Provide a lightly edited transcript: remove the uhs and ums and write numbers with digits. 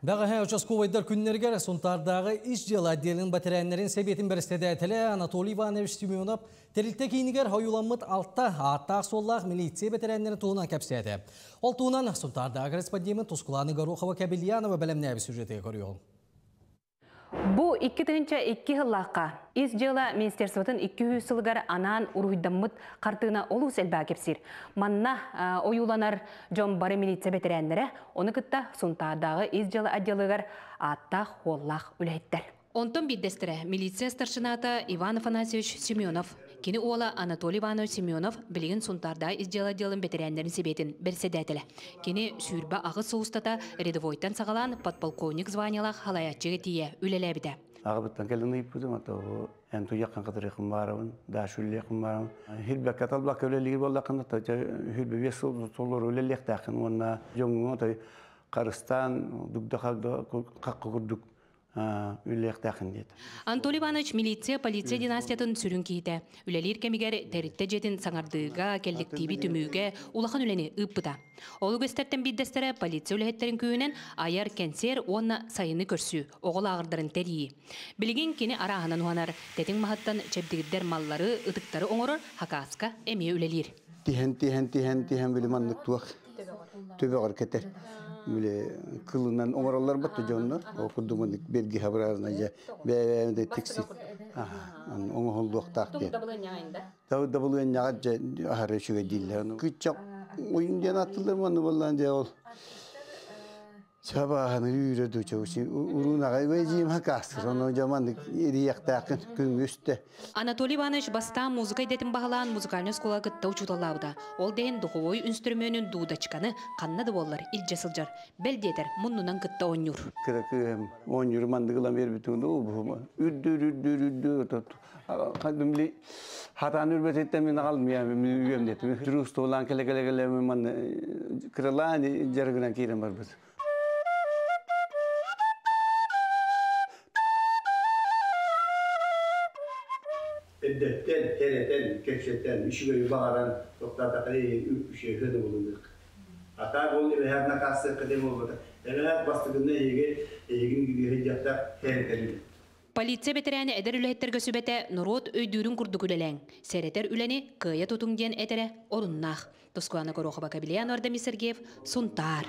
Бэҕэһээ участковайдар күннэригэр Сунтаардааҕы ис дьыала отделын бэтэрээннэрин сэбиэтин бэрэссэдээтэлэ Анатолий Иванович Семенов тэрилтэ киинигэр ойууламмыт алта ааттаах-суоллаах милиция бэтэрээннэрин туһунан кэпсээтэ. Ол туһунан Сунтаардааҕы корреспондент Тускулаана Горохова-Кабельянова бэлэмнээбит сюжетыгар көрүөҕүҥ. Бу 2002 сыллаахха Ис дьыала министерствотын 200 сылыгар анаан уруһуйдаммыт хартыына олус элбэҕи кэпсиир. Манна ойууланар дьон бары милиция бэтэрээннэрэ, ону кытта Сунтаардааҕы ис дьыала отделыгар ааттаах-уоллаах үлэһиттэр. Онтон биирдэстэрэ милиция старшината Иван Афанасьевич Семенов. Кини уола Анатолий Иванович Семенов билигин Сунтаардааҕы ис дьыала отделын бэтэрээннэрин сэбиэтин бэрэссэдээтэлэ. Кини 28 сыл устата рядовойтан саҕалаан подполковник званиелаах халайааччыга тиийэ үлэлээбитэ. Аҕабыттан кэлин ыйыппытым, ото эн туйаххын кытарыаххын баарабын, даашүллиэххин баарабын. Хүрбэккэ талбакка үлэлиир буоллаххына, хүрбэ 5 сыл толору үлэлиэхтээххин уонна дьоҥҥо той харыстаан дугда хахха курдук үлэлиэхтээххин диэтэ. Анатолий Иванович милиция, полиция династиятын сүрүн киһитэ. Үлэлиир кэмигэр тэрилтэ дьиэтин саҥардыыга, кэллэктииби түмүүгэ улахан үлэни ыыппыта. Ол үгэстэртэн биирдэстэрэ полиция үлэһиттэрин күүһүнэн айар кэнсиэр уонна сайыны көрсүү, оҕо лааҕырдарын тэрийии. Билигин кини арааһынан уһанар, тэтиҥ маһыттан чэбдигирдэр маллары, ытыктары оҥорор хакааска эмиэ үлэлиир. Тиһэн, тиһэн, тиһэн, тиһэн били маннык туох төбөҕөр кэтэр. Били кылынан оҥороллор батта дьоннор. Ол курдук маннык берги хабыраарына дьэ бэйэ тикси. Оҥоһуллуохтаах диэн. Дабылыанньаҕа дьэ аһары үчүгэй дииллэр. Кыччак ойун диэн аттылар манны боллаан дьэ ол. Чабаһаны үүрэ дуча уруун аҕай бэйдиим хакаастыр. Ону жаманнык ириэхтээххин күҥҥүстэ. Анатолий Иванович бастаан музыка идэтин баһылаан музыкальнай оскуола кытта учууталлаабыта. Ол дэһин духовой инструменын дуудачканы ханна да буоллар илдьэ сылдьар. Бэл диэтэр муннунан кытта оонньуур. Кыра кыыһым оонньуур мандыгылан бербитин үрдүр үрдүр үрдүр хадымли хатан үрбететтен мен агалым я мен үйөм детим. Жүрүс толан келе келе келе мен манны кыралаан жарыгынан киирен барбыт. Эддеттен, теретен, кепсеттен, үшүгөйү багаран токтатакы үшө хөдө болундук. Ата ол эбэһэр накасы кыдем болбута. Эбэһэр бастыгынна эге эгин гиге жакта теретен. Полиция бэтэрээнэ эдэр үлэһиттэргэ сүбэтэ норуот өйдүүрүн курдук үлэлээҥ. Сэрэтэр үлэни кыайа тутуҥ диэн этэрэ оруннаах. Тускулаана Горохова, Кабельян Ардами Сергеев, Сунтаар.